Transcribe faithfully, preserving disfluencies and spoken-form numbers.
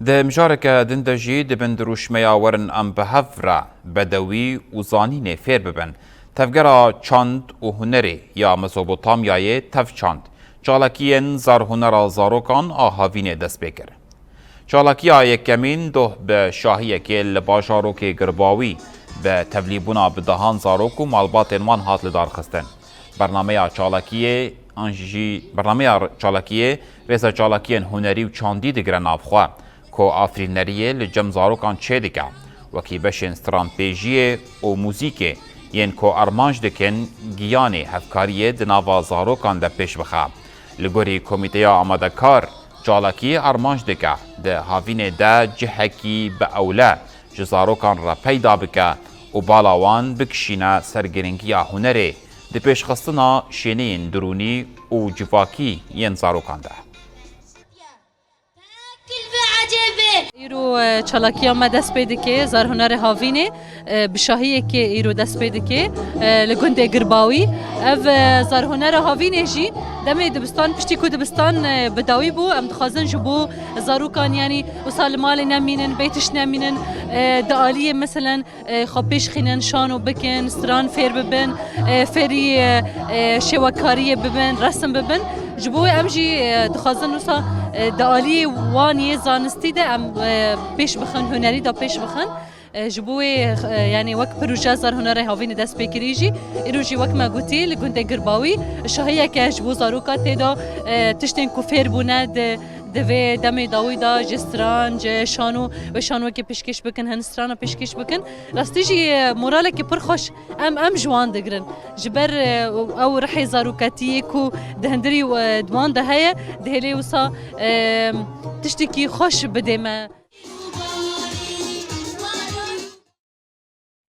Di mijareke din de jî dibin dirûşmeya werin em bi hev re bedewî û zanînê fêr bibin. Tevgera çand û hunerê ya Mezopotamyayê Tevçand, çalakiyên zarhunera zarokan a havînê dest pê kir. Çalakiya yekemîn doh bi şahiyekê li bajarokê Girbawî bi tevlîbûna bi dehan zarok û malbatên wan hat lidarxistin. Bernameya çalakiyê an jî bernameya çalakiyê rêza çalakiyên hunerî û çandî digire nav xwe, ku afirîneriyê li cem zarokan çêdike, wekî beşên stranpêjiyê û muzîkê yên ku armanc dikin giyanê hevkariyê di nava zarokan de pêş bixe. Li gorî komîteya amadekar, çalakî armanc dike di havînê de cihekî bi ewle ji zarokan re peyda bike û bala wan bikişîne ser giringiya hunerê di pêşxistina şêneyên dirûnî û civakî yên zarokan de. Îro, e, çalakiya me dest pê dike, zarhunerê havînê, e, bi şahiyekê îro dest pê dike, e, li gundê Girbawî. Ev, e, zarhunera havînê jî demê dibistan, piştî ku dibistan, e, bi dawî bû, em dixwazin ji bo zarokan, yanî wisa li malê nemînin, bê tişt nemînin, e, di aliyê meselen, e, xwe pêş xînin, şano bikin, stran fêr bibin, e, fêrî, e, e, şêwekariyê bibin, resim bibin. Ji bo wê em jî, e, dixwazin wisa, e, di aliyê wan yê zanistî de em, e, pêş bixin, hunerî de pêş bixin. E, ji bo wê, e, yanî wek proje Zarhunerê Havînê dest pê kirî jî, îro jî wek me gotî li gundê Girbawî şahiyeke ji bo zaroka tê de, e, tiştên ku fêr bûne di, di vê demê dawî de ji stran, ji şano, wê şano wekî pêşkêş bikin, hin strana pêşkêş bikin. Rastî jî, e, moralekî pir xweş em, em ji wan digirin. Ji ber, e, ew rihê zarokatiyê ku di hundirî, e, di wan de heye, dihêlê wisa, e, tiştekî xweş bidê me.